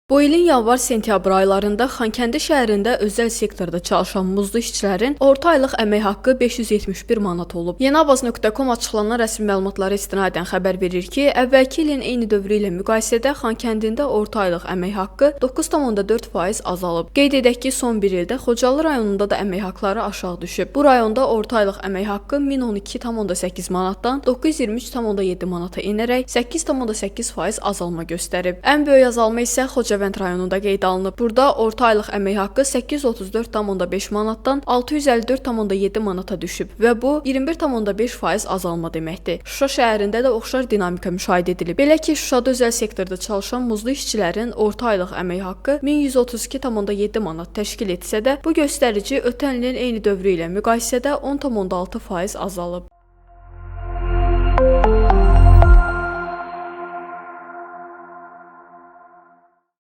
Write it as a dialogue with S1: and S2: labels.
S1: Bu ilin yanvar-sentyabr aylarında Xankəndi şəhərində özəl sektorda çalışan muzlu işçilərin orta aylıq əmək haqqı 571 manat olub. Yeniavaz.com açıqlanan rəsmi məlumatlara istinadən xəbər verir ki, əvvəlki ilin eyni dövrü ilə müqayisədə Xankəndində orta aylıq əmək haqqı 9,4% azalıb. Qeyd edək ki, son bir ildə Xocalı rayonunda da əmək haqqları aşağı düşüb. Bu rayonda orta aylıq əmək haqqı 1012,8 manatdan 923,7 manata enərək 8,8% azalma göstərib. Ən böyük azalma isə Xocavənd rayonunda qeydə alınıb. Burada orta aylıq əmək haqqı 834,5 manatdan 654,7 manata düşüb və bu 21,5% azalma deməkdir. Şuşa şəhərində də oxşar dinamika müşahidə edilib. Belə ki, Şuşada özəl sektorda çalışan muzlu işçilərin orta aylıq əmək haqqı 1132,7 manat təşkil etsə də, bu göstərici ötən ilin eyni dövrü ilə müqayisədə 10,6% azalıb.